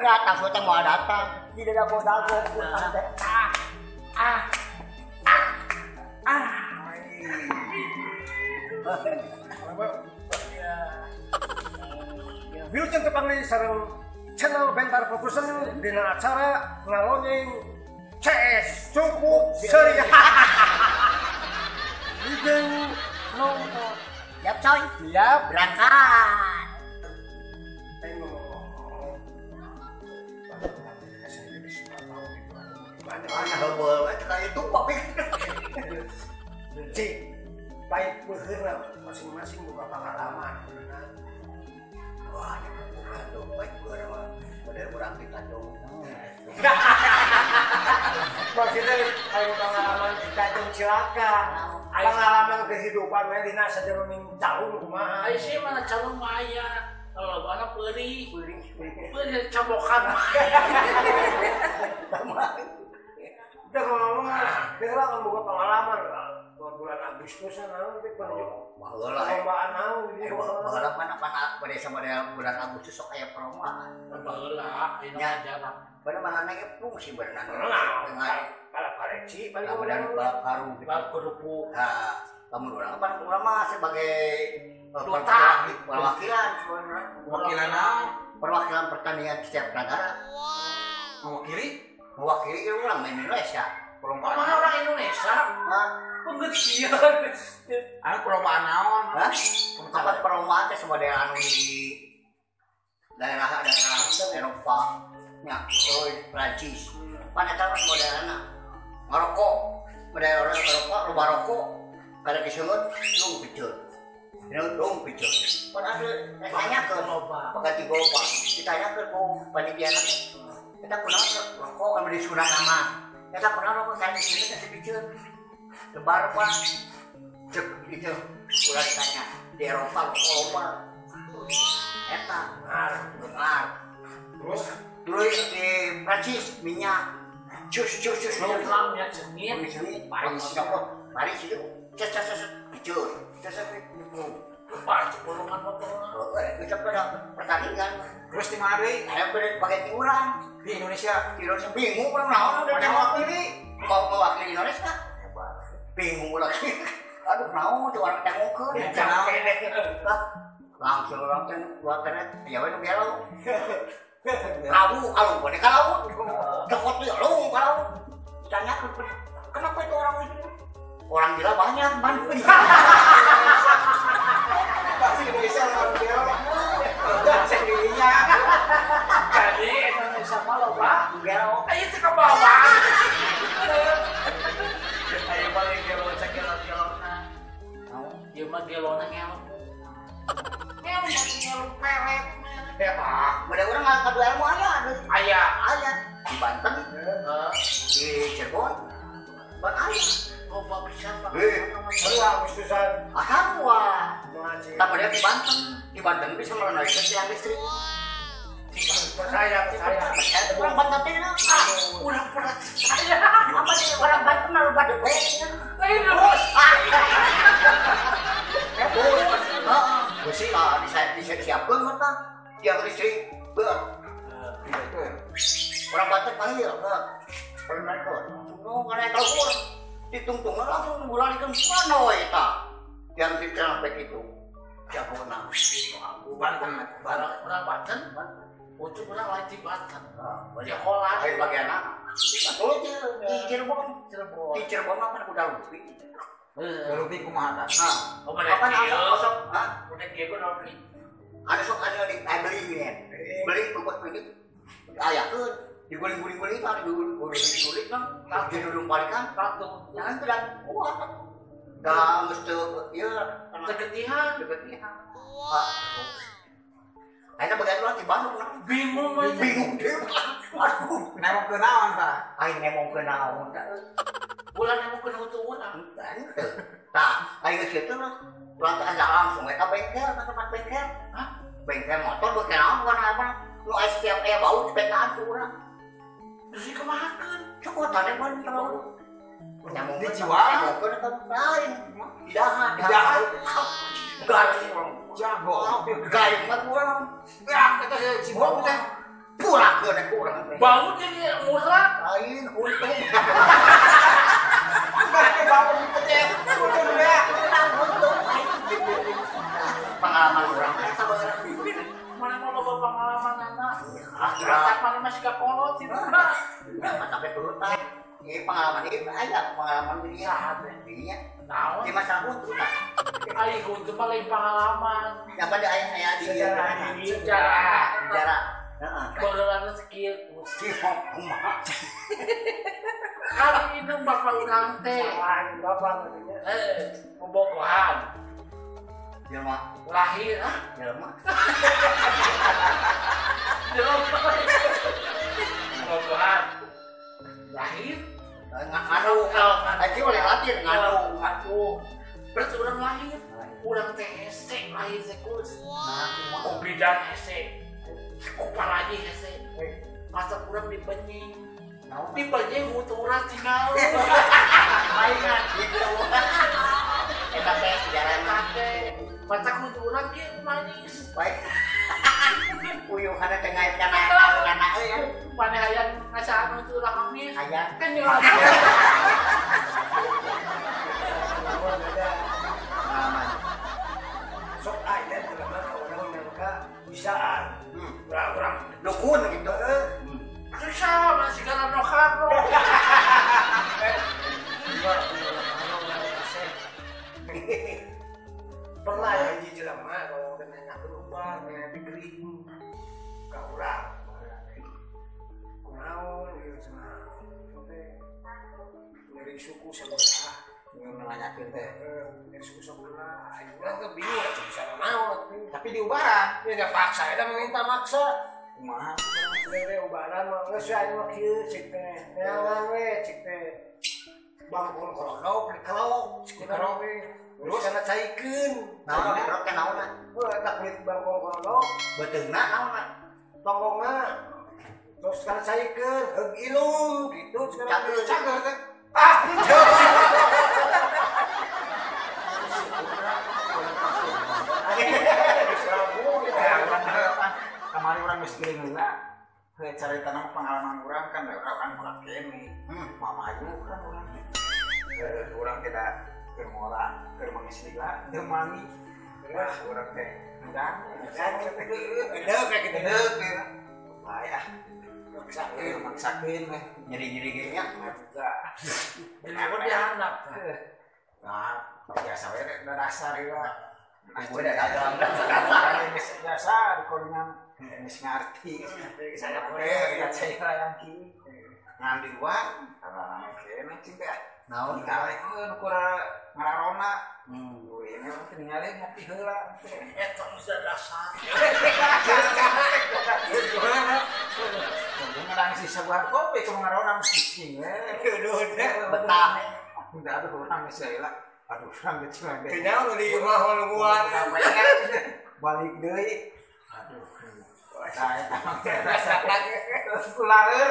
Berat langsung teh moal datang. Di dago-dago urang teh. Ah. Ah. Ah. Ah. Wilujeng tepang deui sareng channel Bentar Production dina acara ngalonyeng CS cukup seri. Wilujeng nonton. Siap coy. Siap berangkat. Cik, baik beheula masing-masing boga pengalaman. Wah, ini bukan tuh baik beheula mah model urang di Tanjung. Maksudnya ayo pengalaman di Tanjung Cilaka. Pengalaman kehidupan we dina sajeroning calung kumaha. Ai sih mana calung mah aya. Kalau mana peurih. Peurih cabokan. Udah ngomong, dia lah boga pengalaman. Bulan Agustus naon teh baheula perlombaan naon gitu. Baheula pan apa pada sama bulan Agustus sok aya perlombaan. Baheula aya acara. Pada mana ge fungsi berenang. Balap kareci paling balap karung balap kerupuk. Nah, lamun urang pan urang mah sebagai duta perwakilan perwakilan naon? Perwakilan pertandingan setiap negara. Mewakili? Mewakili urang Indonesia. Perlombaan mana orang Indonesia? Hah? Pengertian. Anu perlombaan naon? Hah? Tempat perlombaan teh semua daerah anu di daerah-daerah Eropa, nya, oh, Prancis. Pan eta mah semua daerahna. Ngarokok, daerah Eropa loba rokok, kada diseungeut lung piceun. Lung piceun. Pan anu ditanyakeun loba. Pagati loba. Ditanyakeun ku panitiana. Eta kunaon rokok anu di Sunda mah. Eta kunaon rokok kada diseungeut teh piceun. Lebar pak, cek itu ulah ditanya di Eropa loba, eta benar. Terus di Prancis minyak, cus cus cus, minyak sengit, Paris nyokot, Paris itu cus cus cus, picur, cus cus itu. Paris golongan motor. Itu pertandingan. Terus di mana deui? Aya pakai tiuran di Indonesia. Di Indonesia bingung urang naon udah mewakili, mau mewakili Indonesia. Bingung lagi, aduh naon tuh orang tengokeun, langsung orang teh buat teh, ya we nu gelo, rabu alung boneka laut, cokot deui alung ka laut, ditanyakeun kenapa itu orang itu, orang gila banyak Bandung. Pasti Indonesia orang gila, sendirinya. Jadi Indonesia mah loba, gelo, ayo teh ka bawah. Ayo paling gelo cek gelo-gelona. Ieu mah gelona ngelo. Ngelo ngelo peret. Ya, beda urang ngadu ilmu aya. Aya, aya di Banten, di Cirebon. Ban aya. Loba pisan Pak. Sarua Agustusan. Ah, sarua. Tapi dia di Banten, di Banten bisa menaikkan tiang listrik. Percaya, percaya. Orang Banten teh ah, urang percaya. Apa sih orang Banten lalu pada we. Lain bos. Bos. Heeh. Besi ah bisa disiapkeun mah tah. Tiang listrik. Beuh. Orang Banten panggil, beuh. Mereka langsung kana telepon. Ditungtungan langsung nguralikeun mana we eta. Tiang listrik sampai kitu. Jagona. Banten, orang Banten. Untuk orang lain di Banten, di Holland. Lain bagian apa? Betul di Cirebon. Cirebon. Di Cirebon apa kuda lumping? Kuda lumping kumaha tah? Oh, apa ada sok? Hah? Udah kieu kuda lumping. Ada sok ada di beli ini. Beli bungkus ini. Ayakeun diguling-guling-guling tah diguling-guling kan. Didudung balikan. Jangan tidak kuat. Da geus teu ieu tegetihan, tegetihan. Ayeuna bagian urang di Bandung lah. Bingung mah. Bingung deui. Aduh, nemong ke naon tah? Aing nemong ke naon tah? Bulan nemong ke naon teu urang. Henteu. Tah, aing geus kitu lah. Urang teh aya langsung we ka bengkel, ka tempat bengkel. Hah? Bengkel motor beukeun naon bukan apa. Nu aya setiap aya bau dipetaan ku urang. Terus dikemahakeun? Cokotan we ban terlalu. Nyamong dijual, nyamongkeun ka lain. Didahan, didahan. Garis urang. Jago. Gayung mah urang. Ya, eta si bau teh. Pulakeun ku urang teh. Bau jadi murah. Lain untung. Bake bau dipecet. Untung ya. Untung. Pengalaman urang teh sabageura. Mana mau loba pengalaman anak. Ah, mana masih ka kolot sih mah. Sampai turutan. Ieu pengalaman ieu aya pengalaman dia dinya. Naon? Di masalah huntu tah. Ai huntu mah lain pengalaman. Ya pada aya aya di sejarah. Sejarah. Heeh. Baheulana skill Sihok kumaha. Kali ini bapak urang teh. Lain bapak maksudnya. Bobogohan. Jelema lahir ah jelema. Jelema. Bobogohan. Lahir ngadu. Aji oleh lahir ngadu. Ngadu. Berarti urang lahir. Urang teh hese lahir teh kus. Nah, ku bidan hese. Ku paraji hese. Masa urang dibenying. Dibenying huntu urang tinggal. Palingan gitu. Eta teh sejarah teh. Masa huntu urang kieu manis. Baik. Puyuhana teh ngait kana kana euy. Maneh hayang ngasaan huntu urang amis. Hayang. Kenyal. Pengalaman. Sok aya jelema ka urang nyangka bisaan. Urang dukun gitu. Susah masih kana nokano. Pernah ya hiji jelema kalau udah nanya berubah, nanya gering ka urang. Kunaon ieu cenah. Teh nyeri suku sabaraha nanyakeun teh. Nyeri suku sabaraha. Aing urang teh bingung atuh bisa naon atuh. Tapi diubaran. Ya paksa eta minta maksa. Kumaha? Lele ubaran mah geus aing mah kieu cik teh. Neangan we cik teh. Bangkong kolodok dikelok, dikerok we. Terus kana caikeun. Naon dikerok teh naonna? Heuh eta kulit bangkong kolodok. Beuteungna naonna? Tonggongna. Terus kana caikeun, heug ilung gitu Cager cager teh. Ah, Kamari urang geus geuring heula. Heuh carita nama pengalaman urang kan urang kan kolot kene. Mamayu kan urang. Heuh urang tidak keur mola, keur mangis lila, teu mangi. Wah, urang teh endang. Endang kayak gitu. Endang. Bae ah. Maksakeun, maksakeun weh. Nyeri-nyeri ge nya. Aku dihandap. Nah, biasa we dasar ieu. Gue udah dagang. Biasa di kolingan geus ngarti. Saya boleh saya yang ki. Ngan di luar, rame kene cing teh. Naon dikalehkeun ukur ngararona. Ini urang teh ningali ngopi heula. Eta geus dasar. Ngadang sisa buah kopi cuma ngarona cing we. Betah. Udah aduh urang geus heula. Aduh urang geus mah. Kenyang nu di imah nungguan. Balik deui. Aduh. Saya rasa kulaeur.